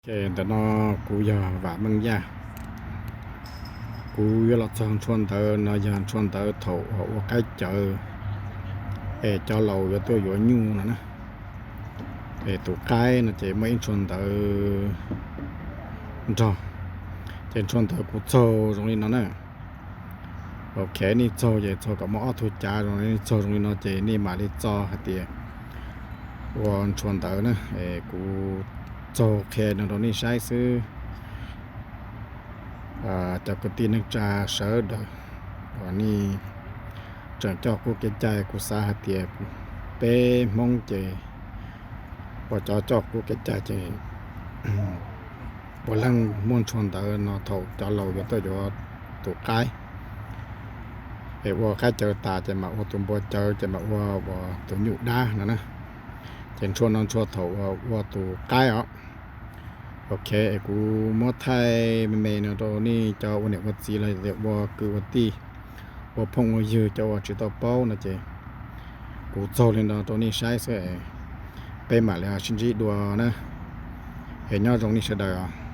Ntawm no kuv yog Vam Meej Yaj. Kuv yuav los txog ntshua ntawv no yog ntshua ntawv thaum uas ua qaib cawv es cov laus yuav tuaj yuav nyuj no na. Es tus qaib no ces muaj ib ntshua ntawv nrog, ces ntshua ntawv kuv txaug zoo li no na. Ok, nej txaug ces txaug kom muaj ob tug cav zoo, nej txaug zoo li no ces nej mam li txo hais tias ua ntshua ntawv na. Kuv txaug qhia no rau nej saib xwb. Cov kwv tij neej tsa sawv daws uas nej tseem coj qub kev cai, kuv xav hais tias peb Hmoob ces uas cov coj qub kev cai ces puav leej muaj ntshua ntawv no thaum cov laus yuav tuaj yuav tus qaib. Es ua qaib cawv tas ces mam ua tus npua cawv ces mam ua tus nyuj dab no na. Ces ntshua no ntshua thaum uas ua tus qaib os. Ok, es kuv muab thaij me me no rau nej cov ua niam ua txiv los yog ua kwv ua tij, ua phooj ua ywg cov uas tsis tau paub no ces kuv txaug li no rau nej saib xwb. Peb mam li sib ntsib dua na. Es nyob zoo nej sawv daws.